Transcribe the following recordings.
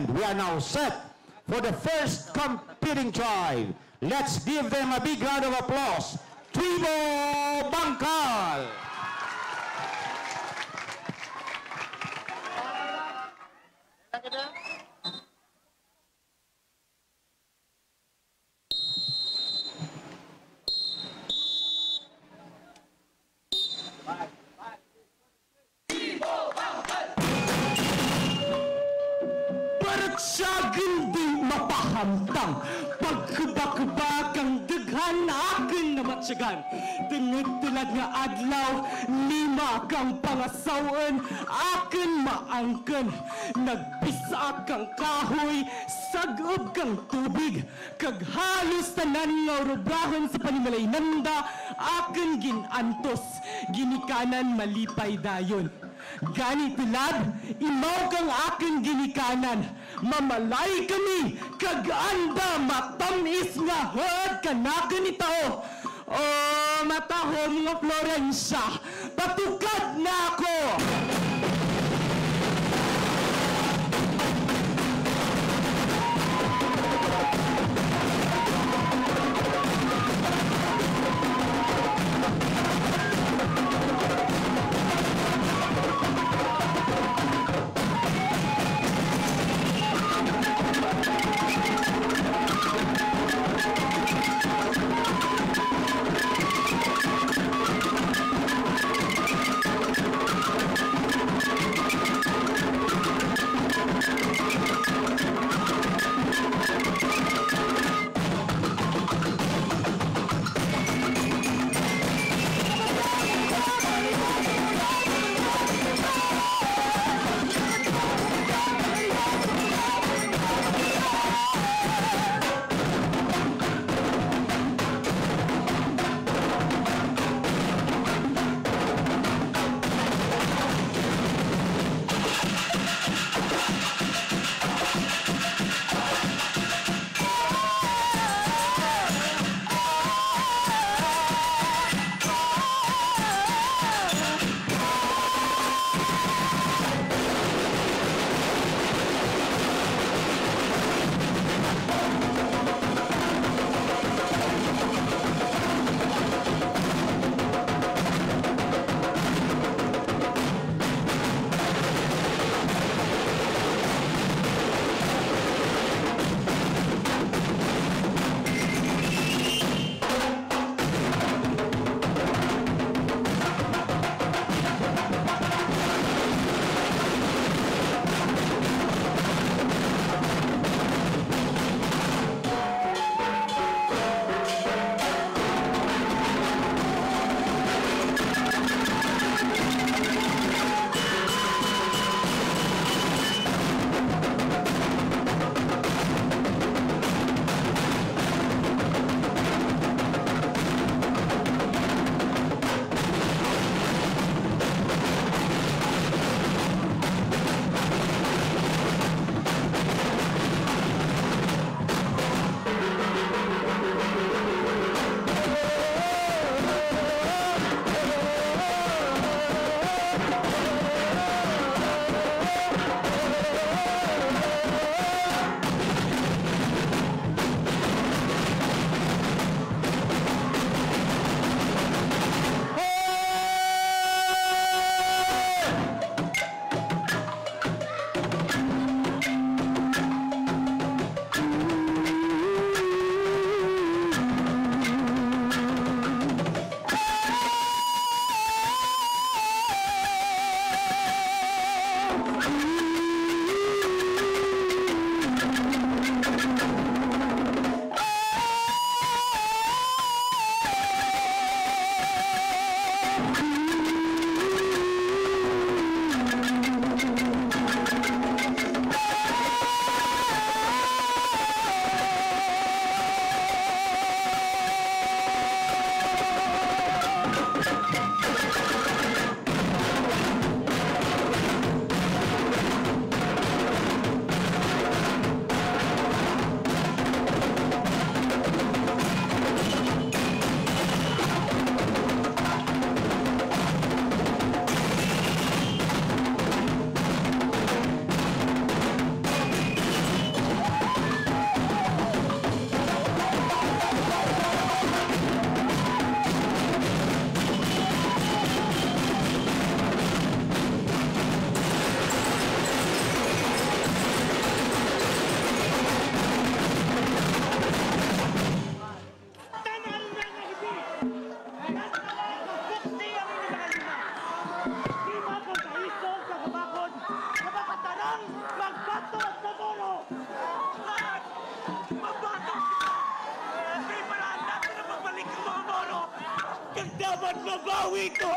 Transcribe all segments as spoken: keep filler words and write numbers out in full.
We are now set for the first competing tribe. Let's give them a big round of applause. Tribo Bangkal. Baratiyagan di mapahamtang, pagkubakba kang daghan akun namatyagan. Tungud tulad nga adlaw, lima kang pangasaw-un akun maangkun. Nagbis-a kang kahoy, sag-ub kang tubig. Kag halos tanan nga urubrahun sa panimalay nanda, akun gin-antos, ginikanan malipay dayon. Gani tulad, imaw kang akun ginikanan, mamalay kami, kag anda matam-is nga huud kanakun itao. O, matahom nga Florencia, patukad na ako! Pagbabawi ko,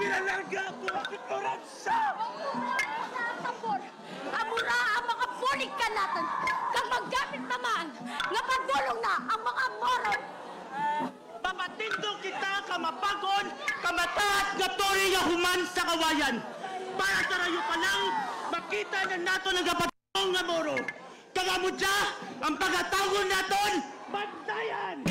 pinalarga ako si Florencia! Tambor, amo ra ang mga bulig kanatun, kag maggamit na man nga padulong na ang mga Moro! Mapatindog kita ka mapag-on, ka mataas nga turi nga human sa kawayan. Para sa rayo pa lang, makita na natun ang kapatid nga Moro. Kag amo dya ang pagatawgon natun, Bantayan!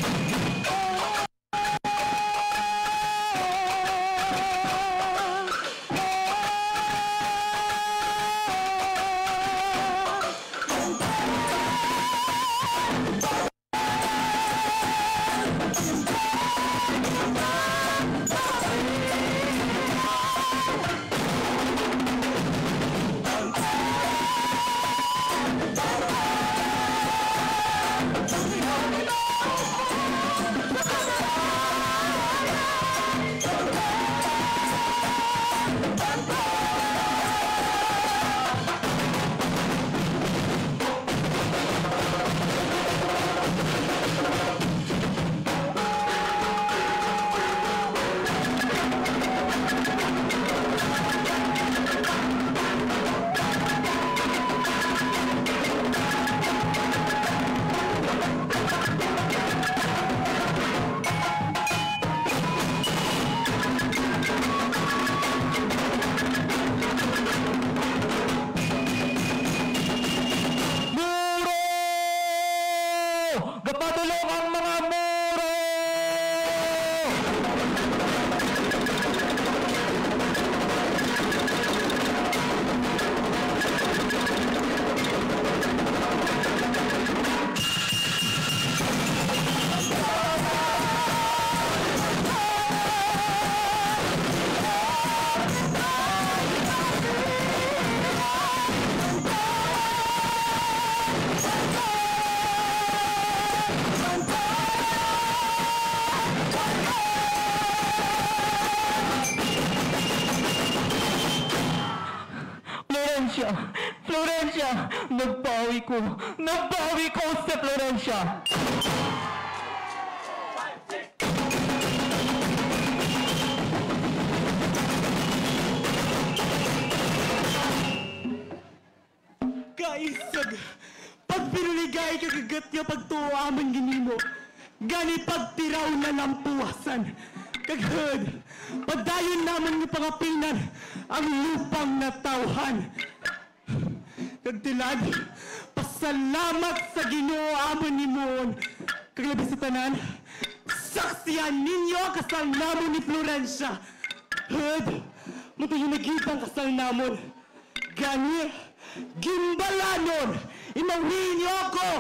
Moro! Gapadulong ang mga Moro! Florencia! Florencia! Nabawi ko! Nabawi ko si Florencia! Kaisug, pagpinuligay kag hugot nga pagtuo amun ginhimo, gani pagtiraw na lang puwasan. Kag hud, padayon namun nga pangapinan ang lupang natawhan. Kag tulad, pasalamat sa Ginoo amun himuon. Kag labi sa tanan, saksihan ninyo ang kasal namun ni Florencia. Hud, mao to ginagid ang kasal namun. Gani, gimbalanon, imawi ninyo ako!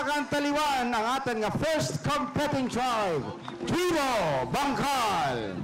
Ang taliwan ang atun nga first competing tribe, Tribo Bangkal.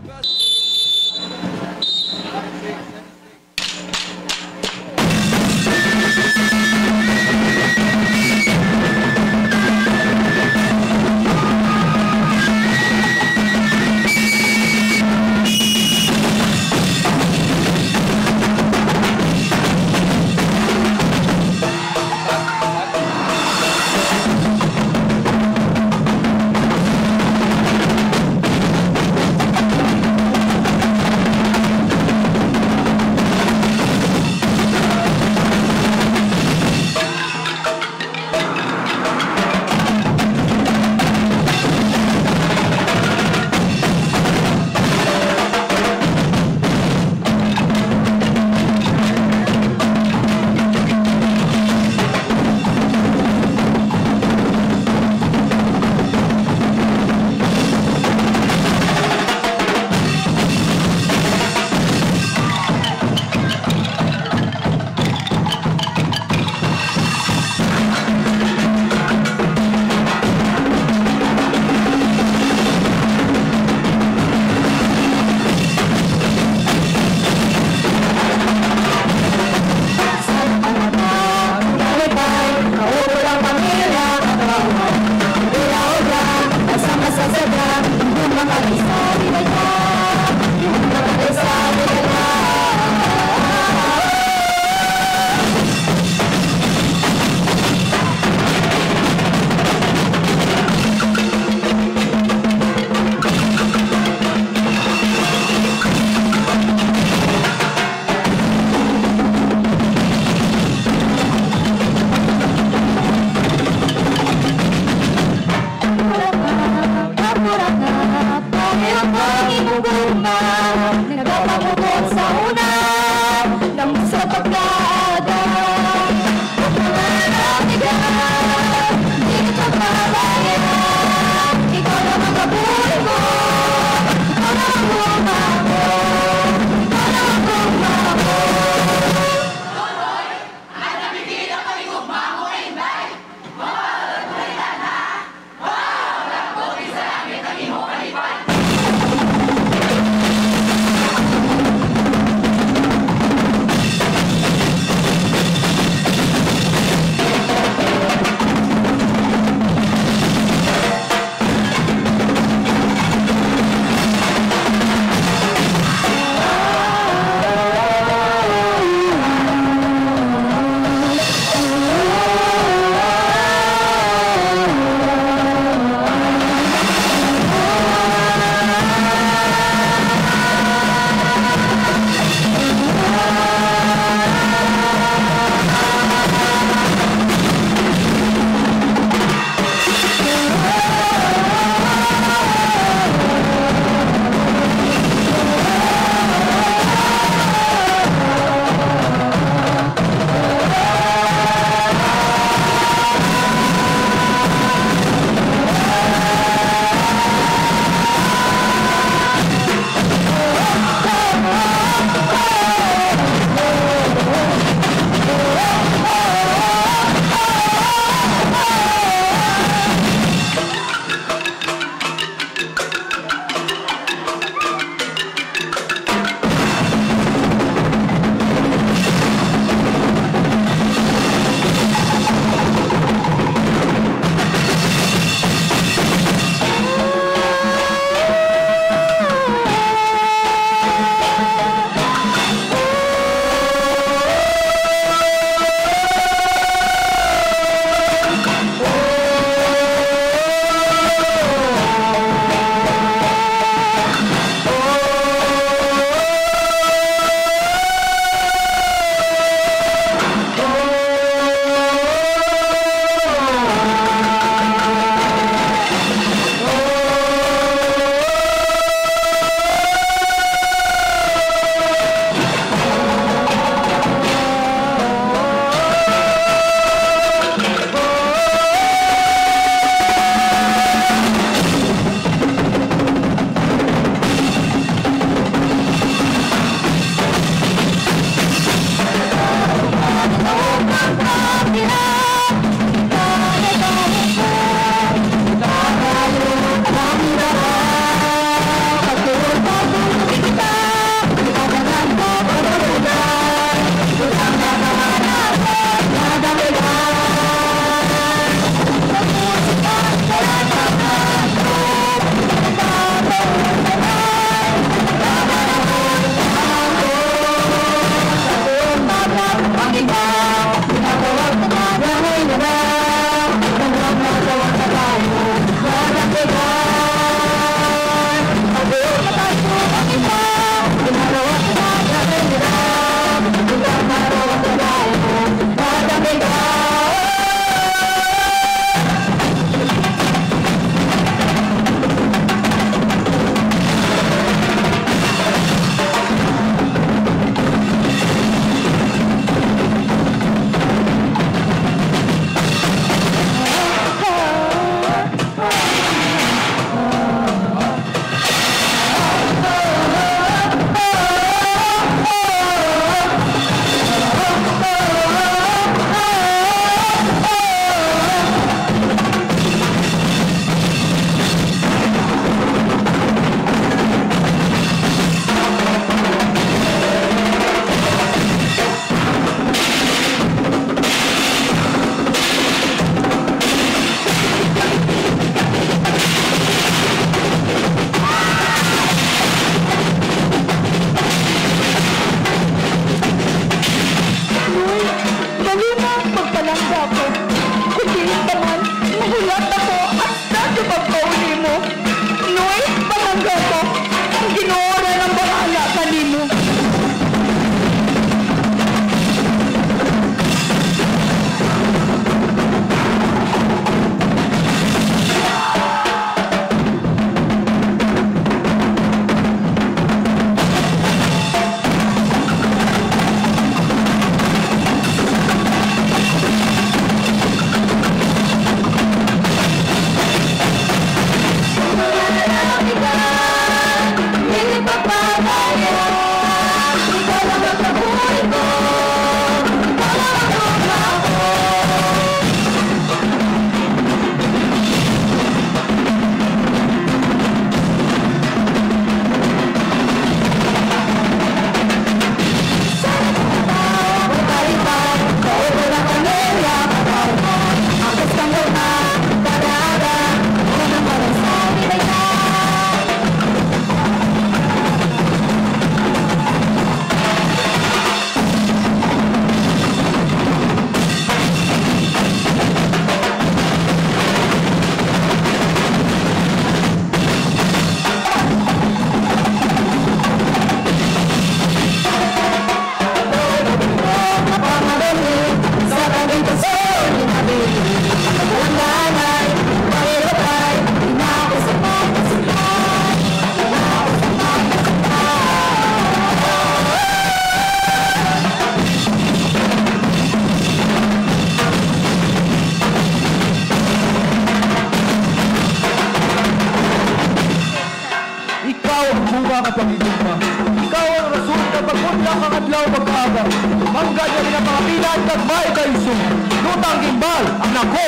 Mga kapangidugma, ikaw ang rason kang pagpudlak kang adlaw pagkaaga. Mangga dya ginapangapila kag maay ka isog. Lutang Gimbal, anak ko.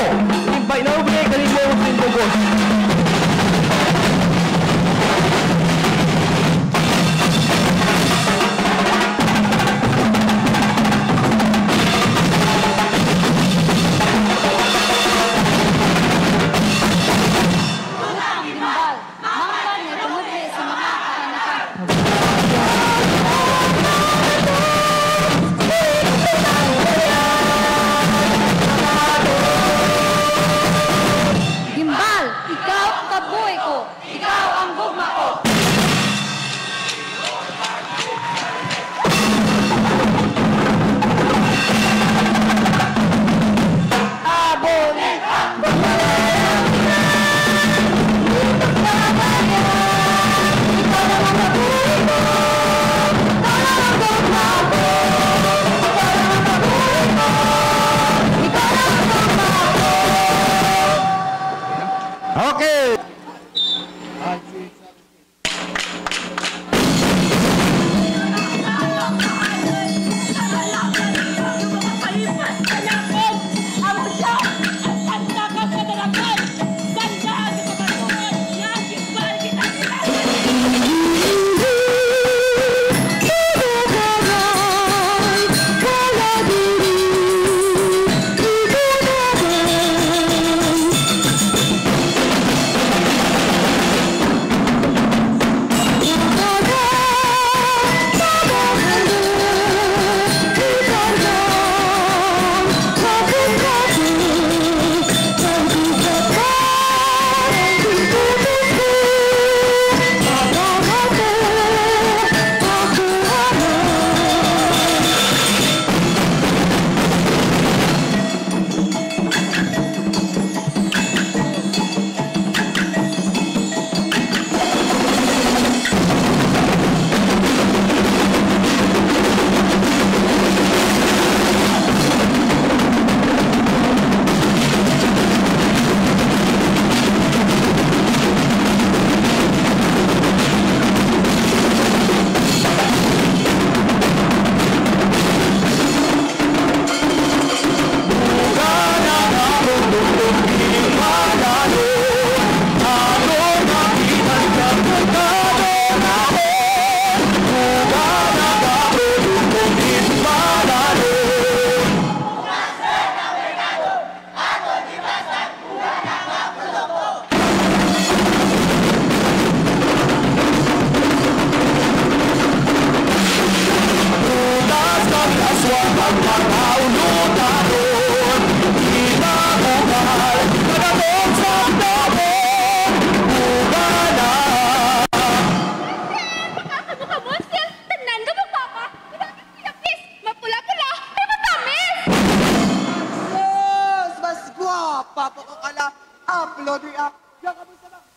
Gimbal, inaubli, galing mo, Saint August. Mangga nga tumudli sa mga kaanakan. Gimbal, ikaw ang kabuhi ko, ikaw ang gugma ko. Okay. Mapula-pula, may matamis! Sus! Mas gwapa pa ko kala. Upload react. Diyan kamo sa bangka.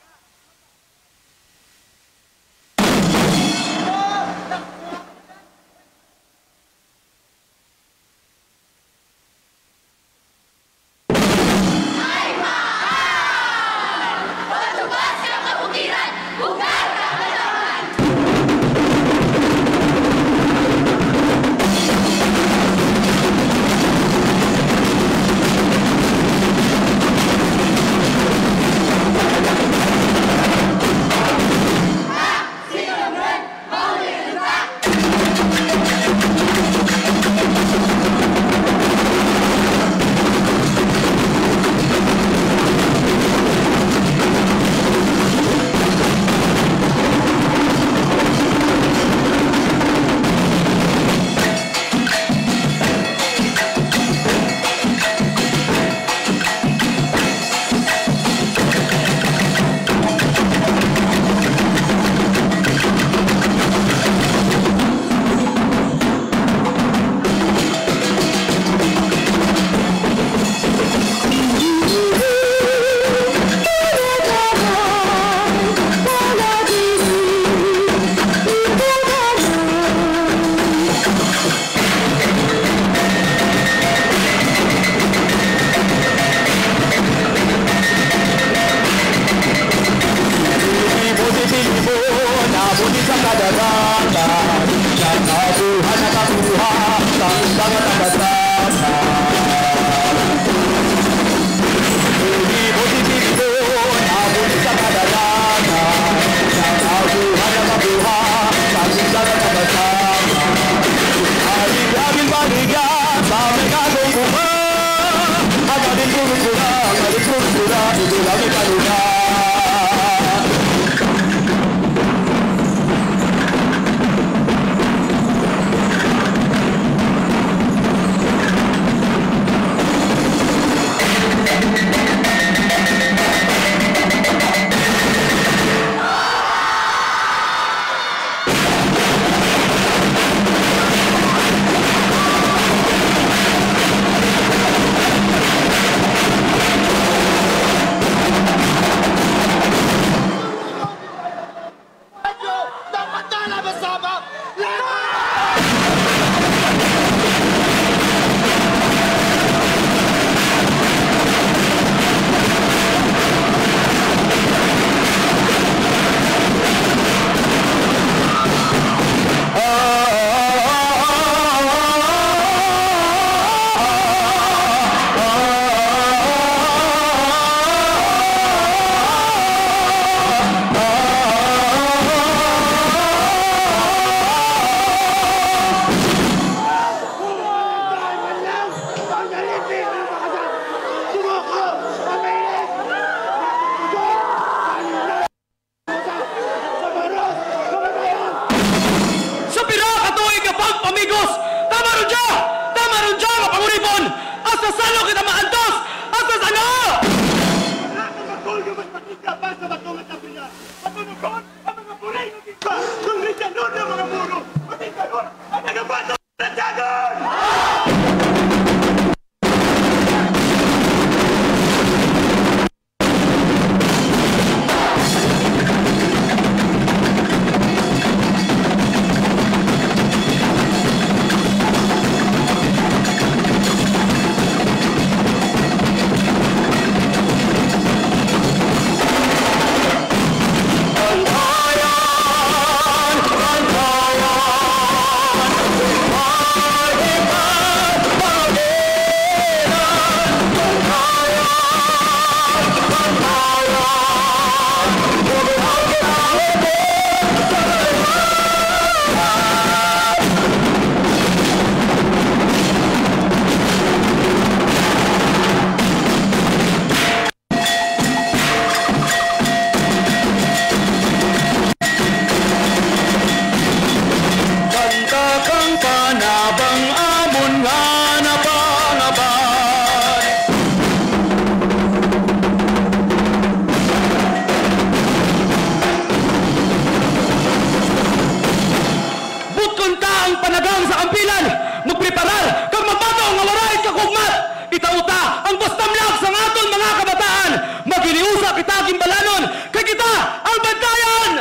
Sa pira ka tuig nga pagpamigos, tama run dya! Tama run dya nga panguripon! Hasta sano kita maantos? Hasta sano? Ang mga puri ng iba, kung rin ang mga muro, pati kayo, ang mga bato, sa dagon! Kanta kang panabang amun nga napangaban. Butkun ta ang panagang sa kampilan, magpreparar kag magbato nga waray kagugmat. Itao ta ang pastamlag sang atun mga kabataan. Maghiniusa kita ginbalanon, kay kita ang bantayan!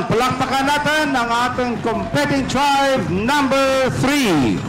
Palakpakan natin ang ating competing tribe number three.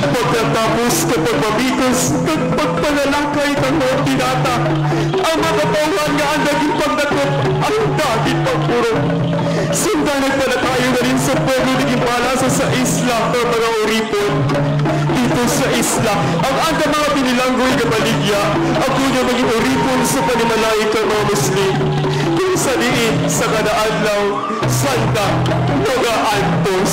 Pagkatapos kang pagpamitos kag pagpanalakay kang mga binata, ang mga katawhan nga anda ginpangdakop, anda ginpangpurong. Sunda nagpanatayo na run sa pueblo nga ginpalasa sa isla kang mga uripon. Didto sa isla, ang anda mga binilanggoy nga baligya, agud nga magin uripon sa panimalay kang mga Muslim. Kon sa diin, sa kada adlaw, sanda nagaantos.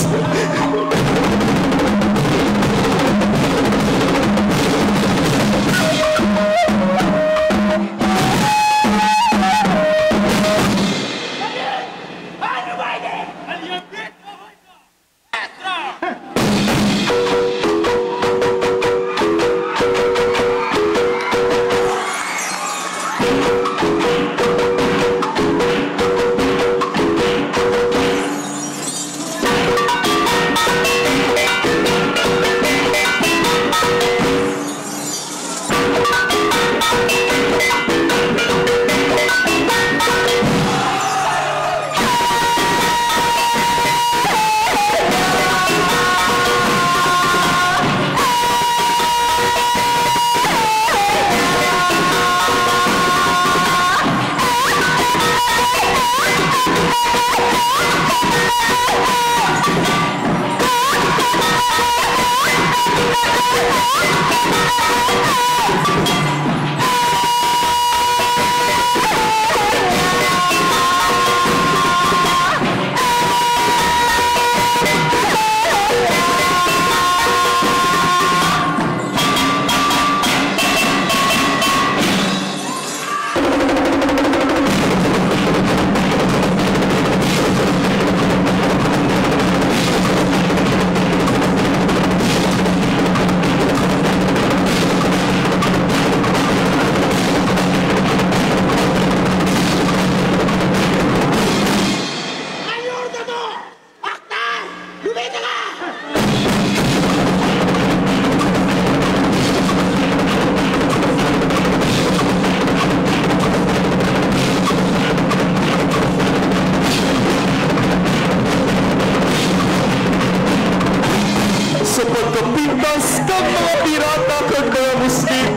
Ang mga pirata kag mga Muslim,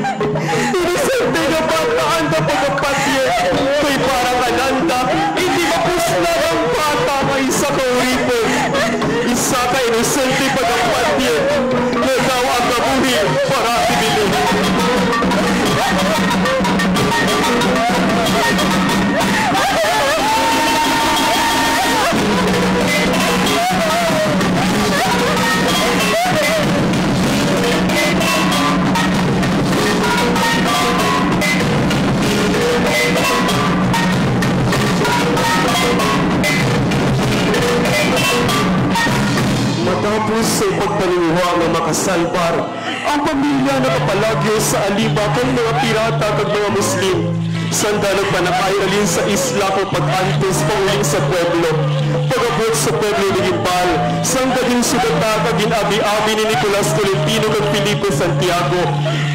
inosente nga bata anda pagapatyun, kay para kananda, indi mapuslad ang bata nga isa ka uripon, isa ka inosente pagapatyun, nga daw ang kabuhi para sibilin. Matapos sa pagpaninguha nga makasalbar ang pamilya nakapalagyo sa aliba kang mga pirata kag mga Muslim, sanda nagpanakay halin sa isla kang pag-antos pauli sa pueblo. Pag-abot sa pueblo ni Guimbal, sanda ginsugata kag gin-abi-abi ni Nicolas Tolentino kag Felipe Santiago,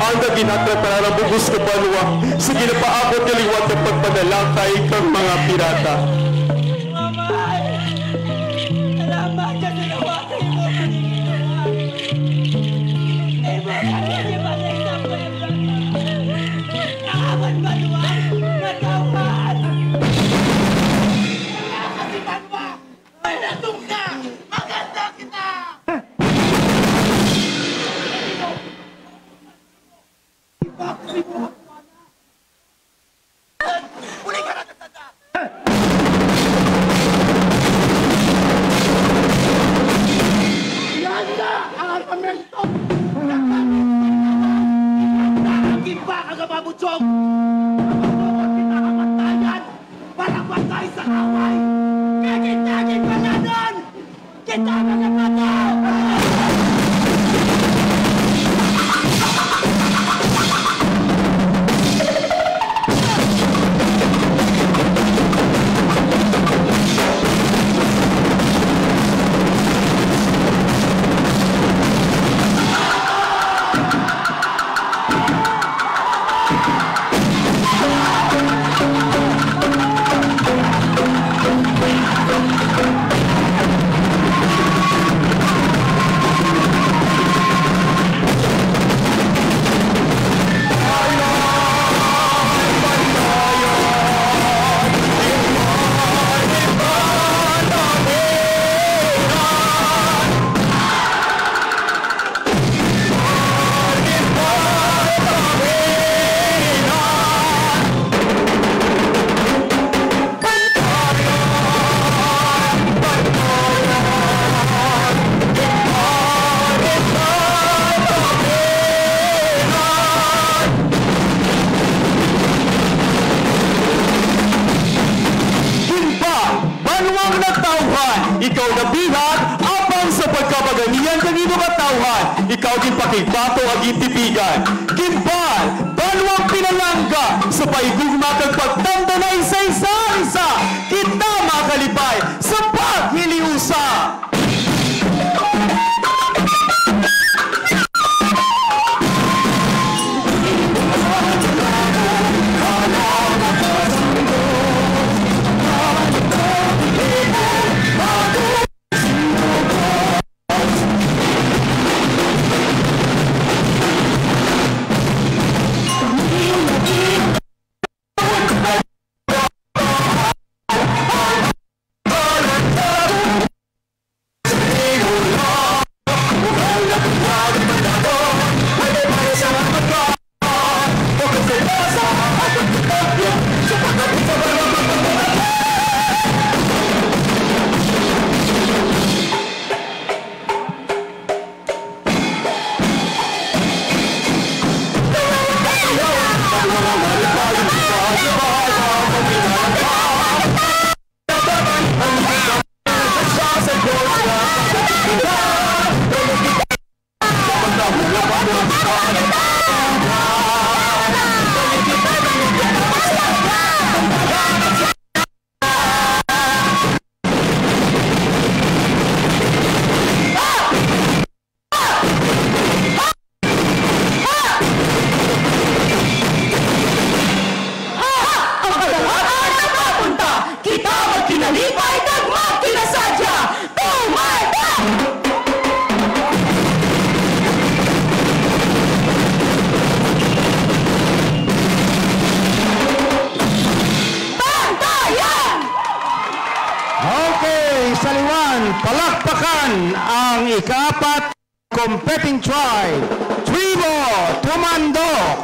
anda ginhatrataran ang bug-os nga banwa sa ginapaabot nga liwat nga pagpanalakay kang mga pirata. Salamat sa ginawa sa imo, Panginoon. Imo kami gibalik sa pueblo. Ang amon banwa, natawhan. Kaya kasi banwa, ay natungka, maganda kita. Ihanda ang armamento. Ihanda ang gimba kag mga butyog. Ang mga pinakamatayan para patay sa away. Kay kita ginpalanan. Kita mga bata! Gimba, banwang natawhan, ikaw nabihag, apang sa pagkapaganian kang imo katawhan, ikaw ginpakigbato kag gintipigan. Gimba, banwang pinalangga, sa paghigugma kag pagtanda na isa-isa, kita makalipay sa paghiliusa. Ang kadalagan napapunta, kita magkinalipay kag magkinasadya. Tumanda! Okay, sa liwan, palakpakan ang ikaapat competing tribe, Tribo Tumandok.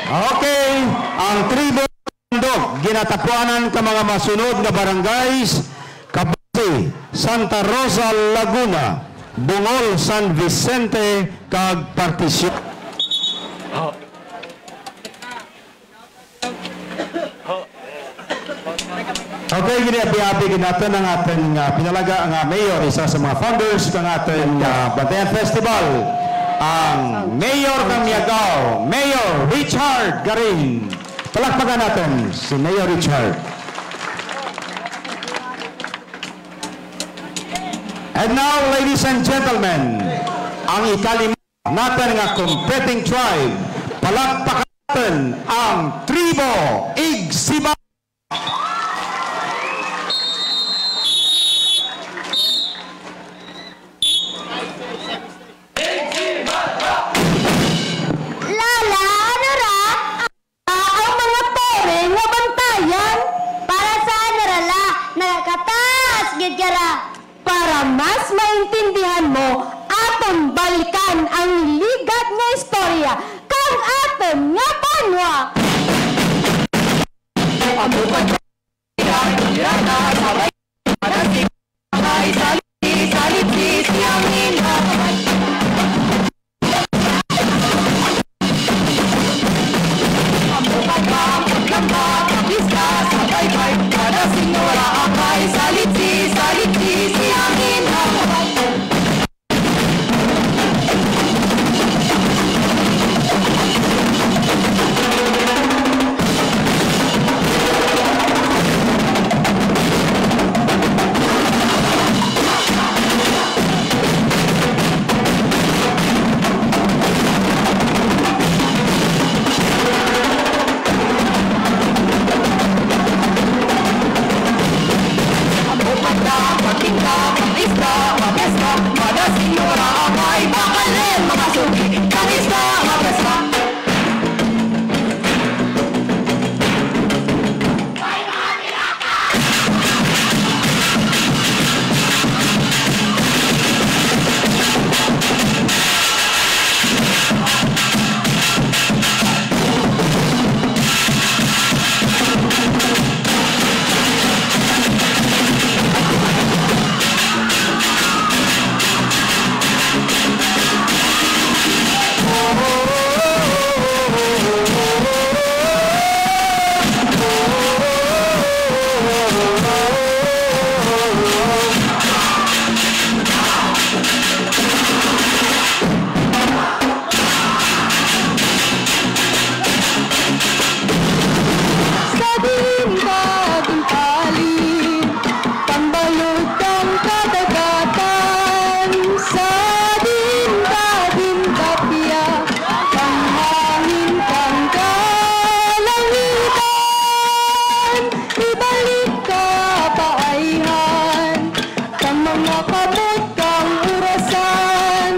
Okay, ang Tribo Tumandok, ginatapuanan ka mga masunod nga barangays, Kabasi, Santa Rosa, Laguna, Bungol, San Vicente, kag Partición. Okay, gini, api-api gid natun ang atun, ah, pinalaga nga mayor, isa sa mga founders kang atun, ah, Bantayan Festival, ang mayor kang Miagao, Mayor Richard Garin. Palakpakan natun si Mayor Richard. And now, ladies and gentlemen, ang ikalima natun nga competing tribe, palakpakan natun ang Tribo Igsiba. Lala, ano ra? Ah, ang mga puri nga bantayan, para sa ano ra la, nagakataas gid ka ra. Para mas maintindihan mo, atun balikan ang ligad nga istorya kang atun nga banwa. Sa diin ka ginpalit, pangbalod kang kadagatan, sa diin ka gintapya, panghangin kang kalangitan, ibalik ka pa ayhan, kang mga kamot kang orasan,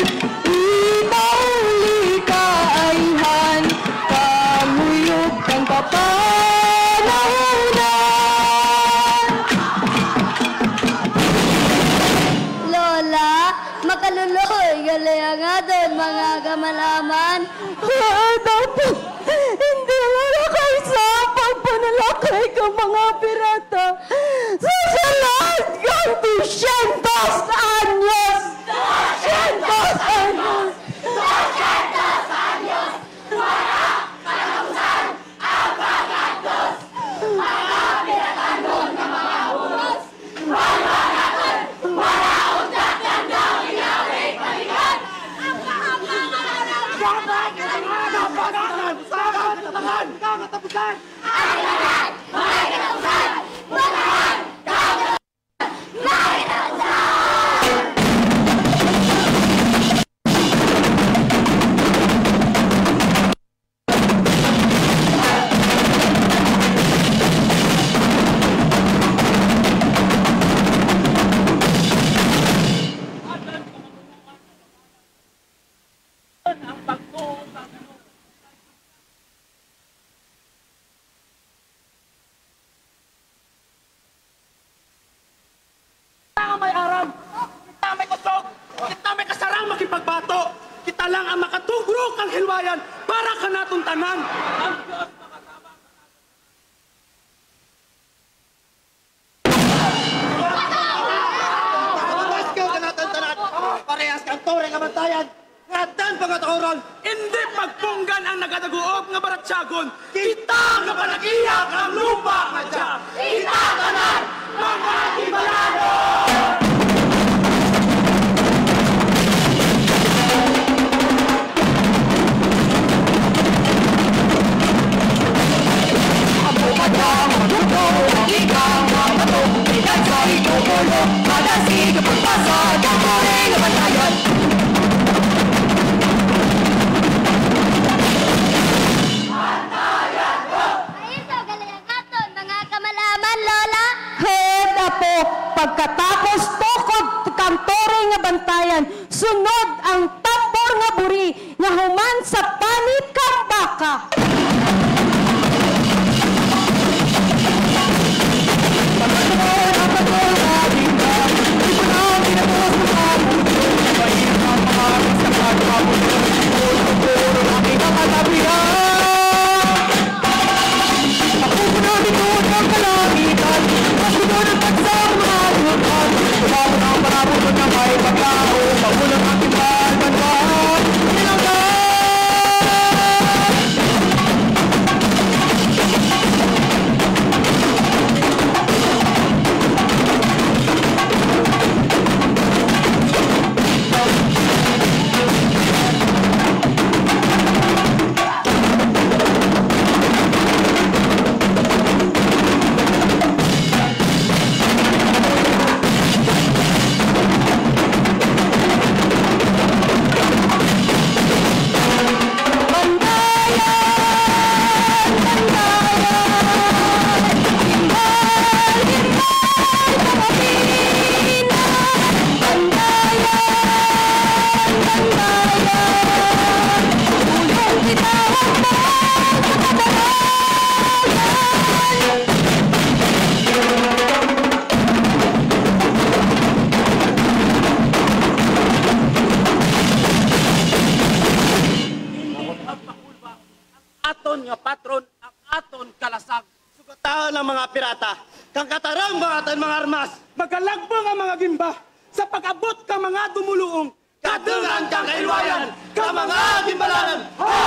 ipauli ka ayhan, kang huyop kang kapanahunan. Lola, makaluluoy gali ang atun mga kamalaman. Ay, dapat, hindi mo na kaysa ang pagpanalakay kang mga pirata. Sa sulod kang dosyentos anyos! Dosyentos anyos! Dosyentos anyos! Wara katapusan ang pag-antos! Mga piratanon nga mga bulos! Banwa natun, wara unta kang daw inaawit balikan! Dapat katapusan! Dapat katapusan! Katapusan! Ang lahat, may katapusan! Wara katapusan! May katapusan! Sarang makipagbato, kita lang ang makatugro kang hilwayan para kanaton tanan. Pagbato kanaton tanan, parehas kang Tore nga Bantayan. Nga atun pangatahuran, indi pagpunggan ang nagadaguop nga baratyagon. Kita nga panag-iya kang lupa nga dya. Kita tanan, mga Ginbalanon! Ay, so, galing ang aton mga kamalaman, Lola. Head, apo, pagkatapos tukod kang Tore nga Bantayan, sunod ang tambor nga buri nga human sa panit kang baka. Aton nga patron ang aton kalasag. Sugataon ang mga pirata kang katarong mga aton mga armas. Magalagbong ang mga gimba sa pag-abot kang mga dumuluong. Kadungan kang kahilwayan kang mga Ginbalanon. Ha!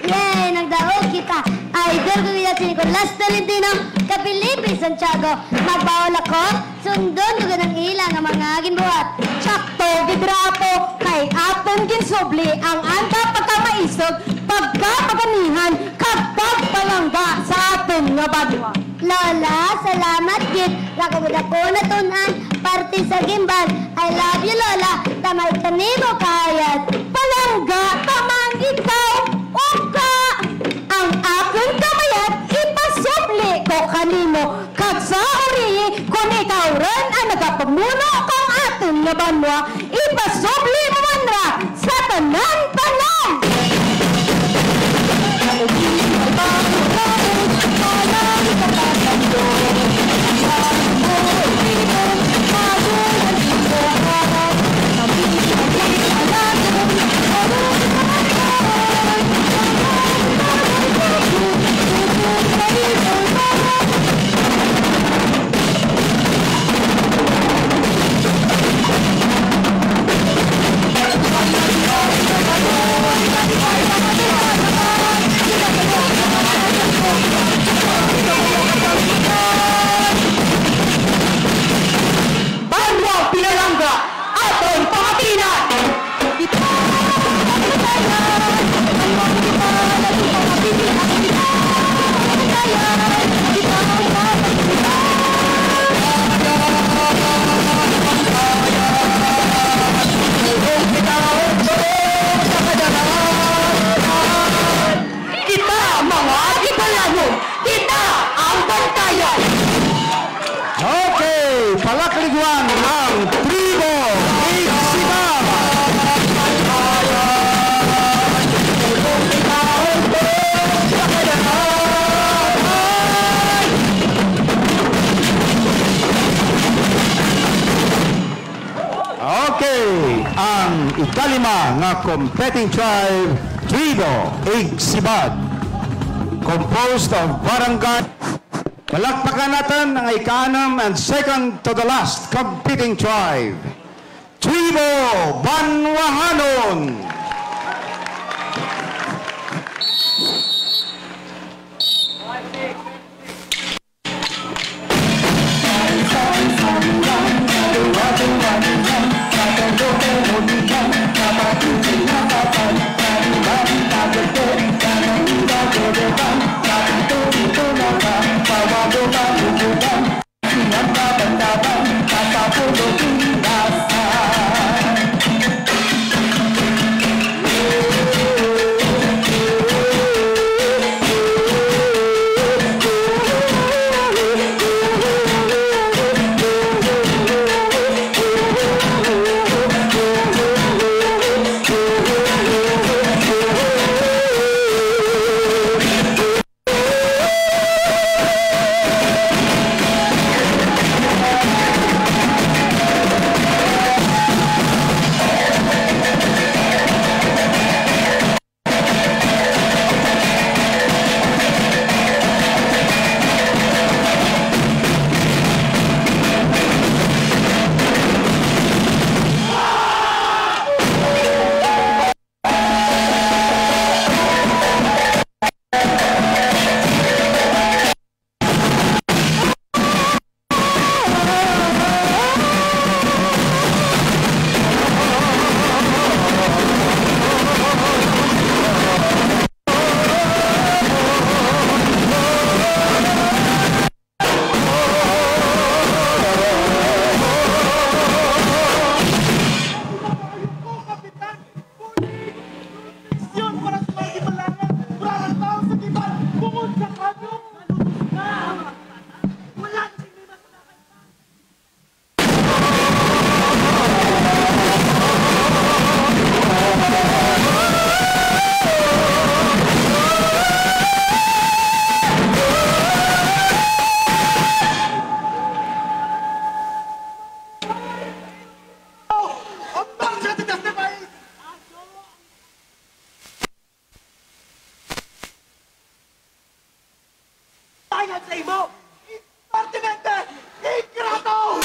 Yay! Nagdaog kita! Idol ko gid si Nicolas Tolentino, kang Felipe Santiago. Magbaul ako, sundon ko gid ang ila nga mga ginbuhat. Sakto gid ra, apo, kay aton ginsubli ang anda pagkamaisog, pagkapaganihan, kag pagpalangga sa aton nga banwa. Lola, salamat gid. Dako gid ako natun-an, parte sa Guimban. I love you, Lola. Tamay kanimo kahayag. Palangga pa man ikaw, uka. Ang akun kamayad, ipasubli ko kanimo. Kag sa uri, kon ikaw run ang nagapamuno kang atun nga banwa, ipasubli mo man ra sa tanan-tanan. Banwa pinalangga, atun pangapilan. Kita mga Atibalangon, kita ang bantayan. Okay, palakligwan ang tribo Igsibat. Okay, ang ikalima nga competing tribe, tribo Igsibat, composed of barangay. Palakpakan natun ang ikaanum and second to the last competing tribe, tribo Banwahanon. Tayo sa imo! Impertinente! Ingrato!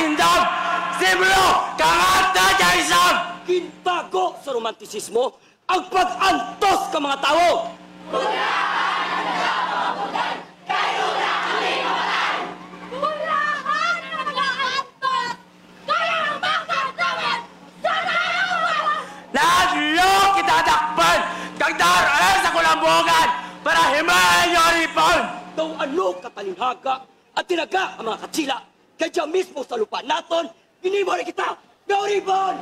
Indam, simbolo kang anti-Quezon! Gintago sa romantisismo ang pag-antos kang mga tawo. Bulahan ang nag-aantos, kaya ang mga tawid sa kaluwasan. Nadlo kita dakpan kang dar-i sa kulambugan para himayon nga uripon. Daw ano ka talinhaga, at tinaga ang mga Katsila, kay dya mismo sa lupa naton, ginimo na kita nga uripon!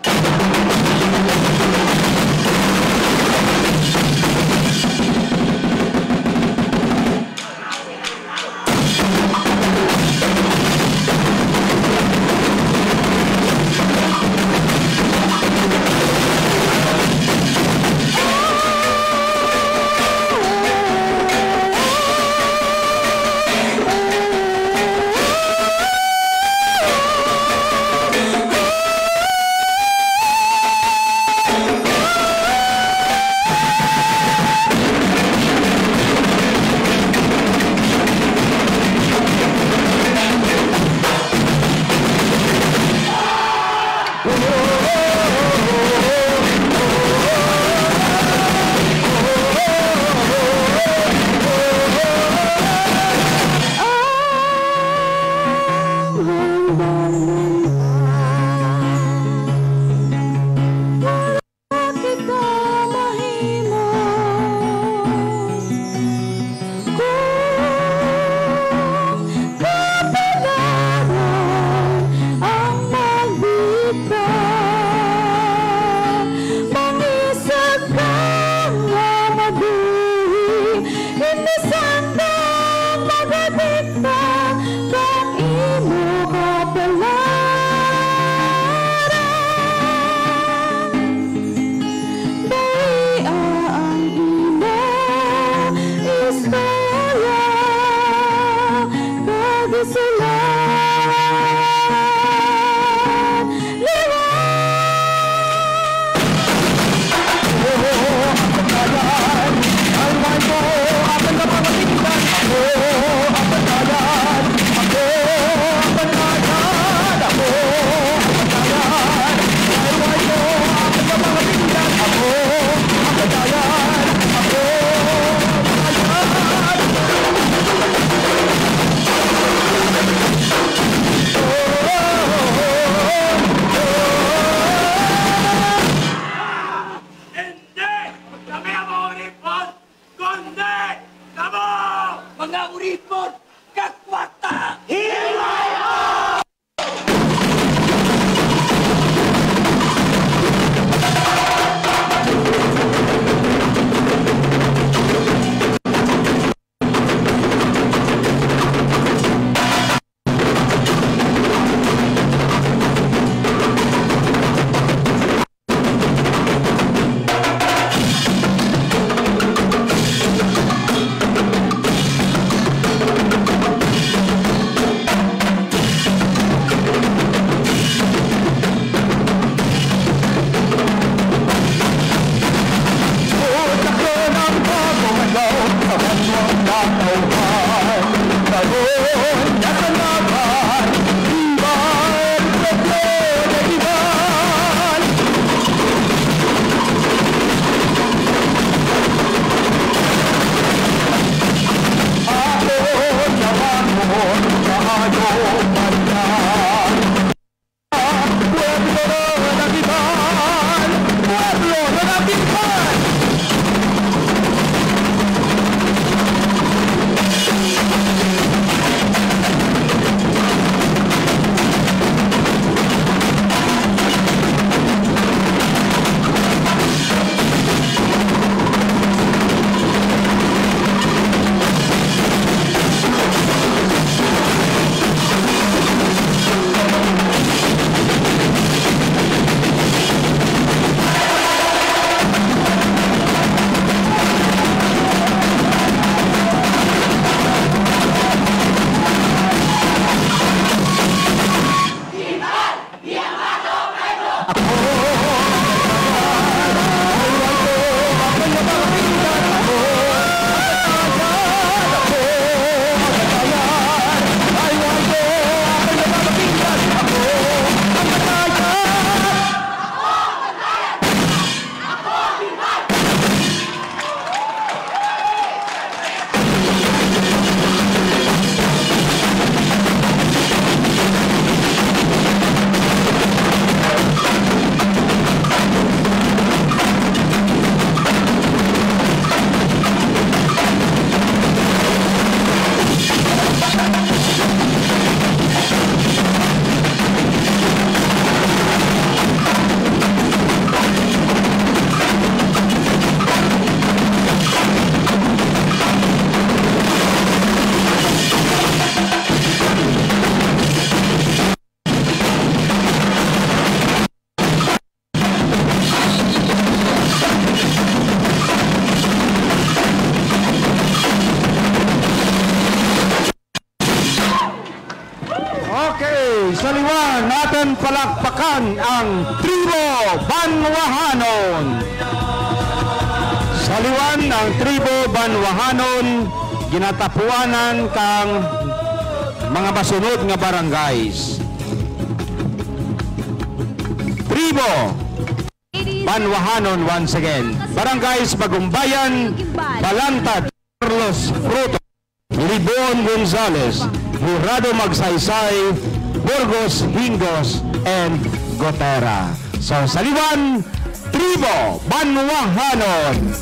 Palakpakan ang Tribo Banwahanon. Sa liwan ang Tribo Banwahanon, ginatapuanan kang mga masunod nga barangays. Tribo Banwahanon once again. Barangays Bagumbayan, Balantad, Carlos Fruto, Liboon Gonzales, Jurado Magsaysay, Burgos, Hingos, and Gotera. So, sa liwan, Tribo Banwahanon.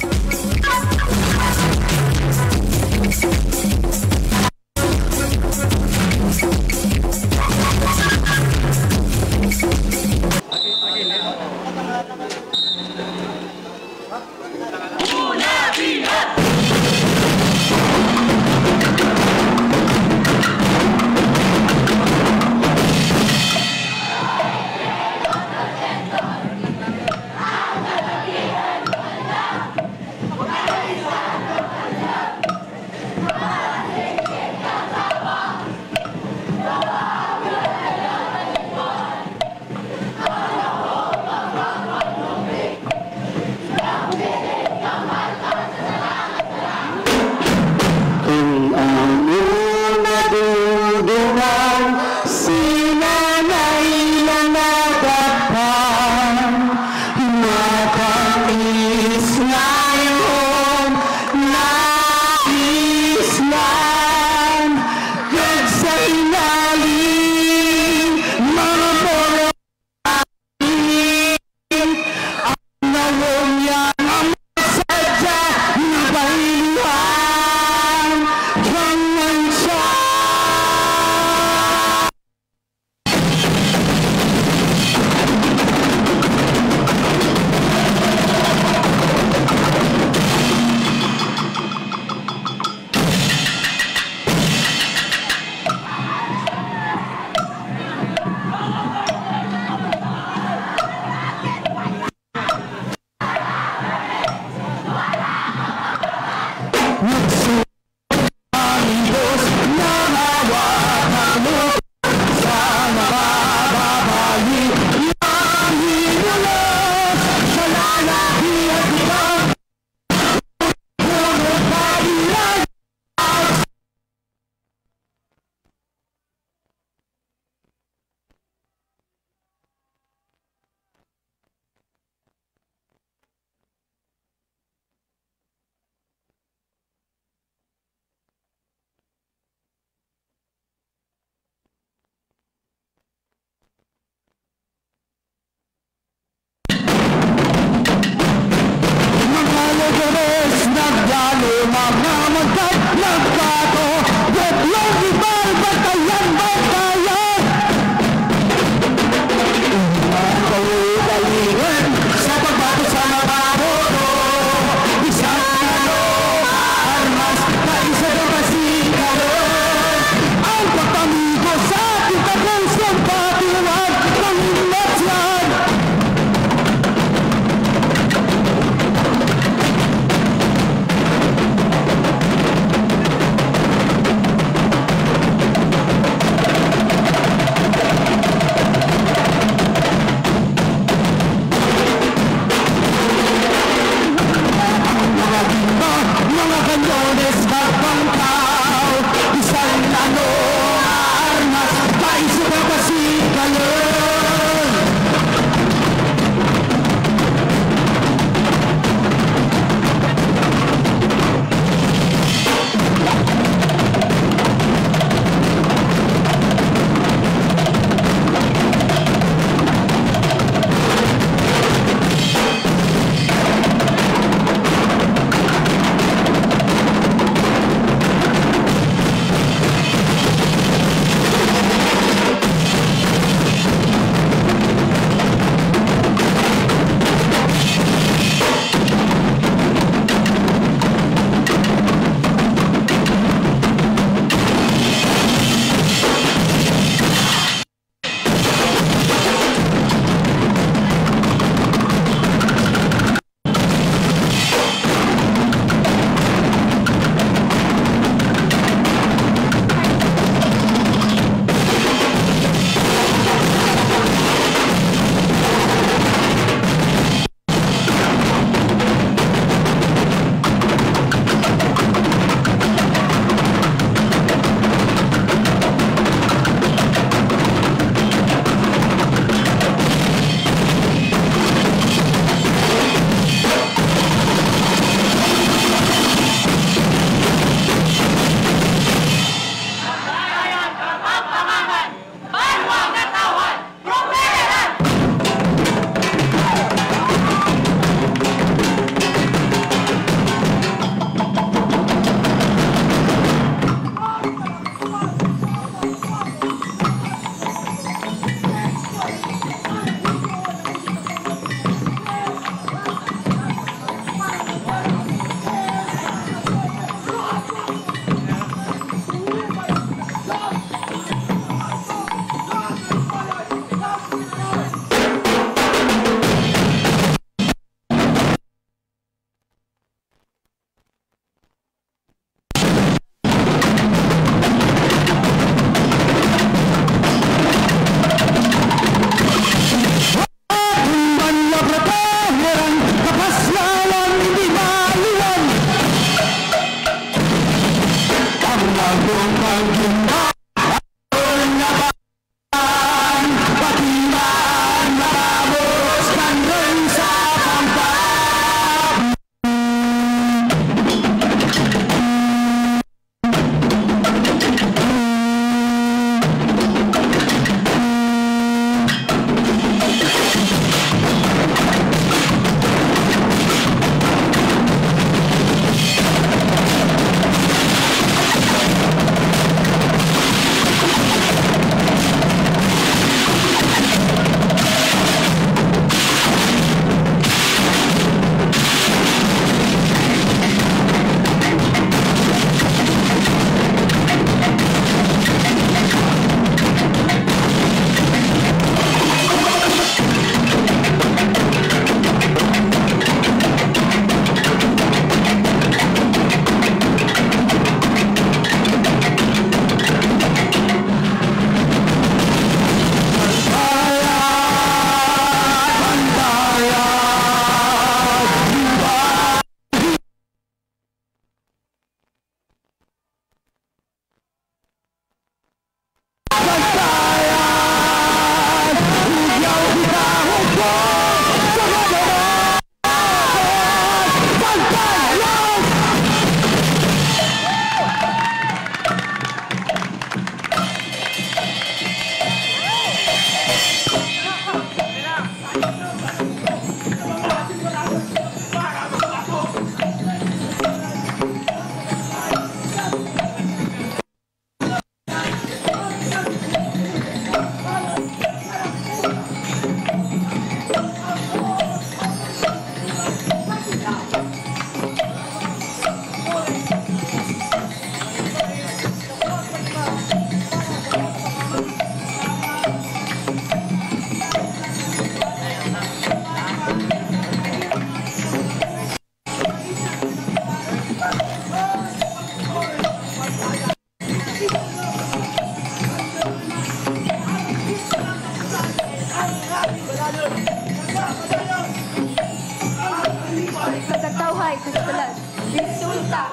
Ay, kasalan. Resulta.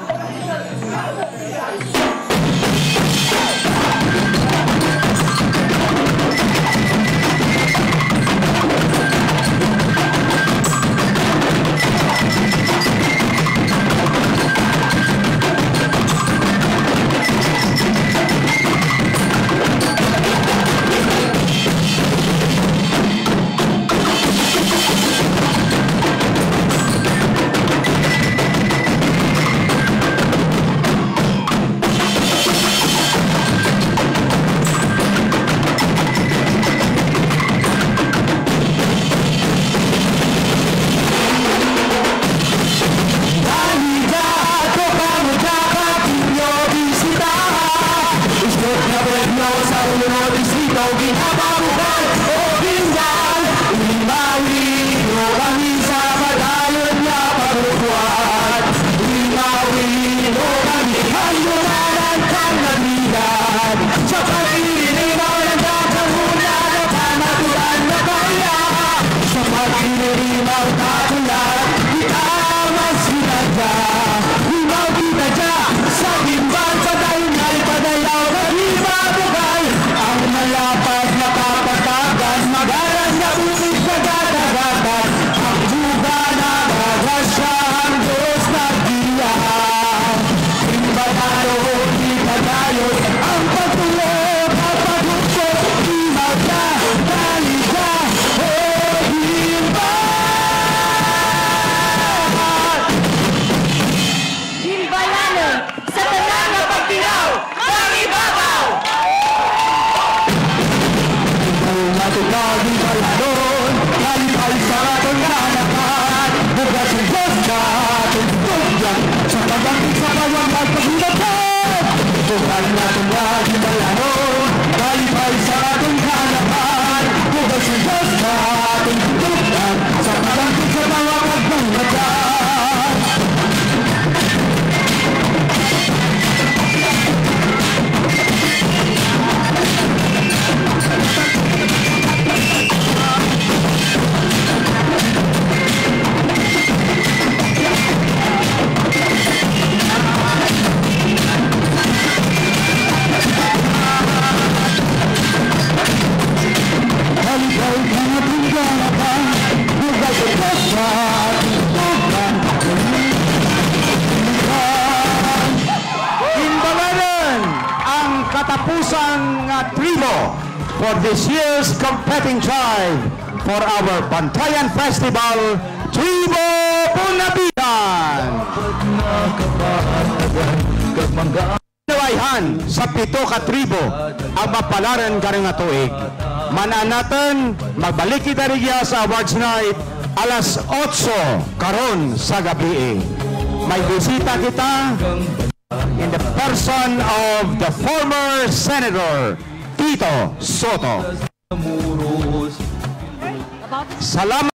Gimbalanun, sa tanan nga pagtinaw, mangibabaw! Gimbalanun ang katapusan nga tribo for this year's competing tribe for our Bantayan Festival, Tribo Bunabitan. Nabayhan sa pito ka tribo ang mapalaran karon nga tuig. Man-an natun, magbalik kita rugya sa awards night alas otso karon sa gabii. May bisita kita in the person of the former Senator Tito Sotto. Salamat.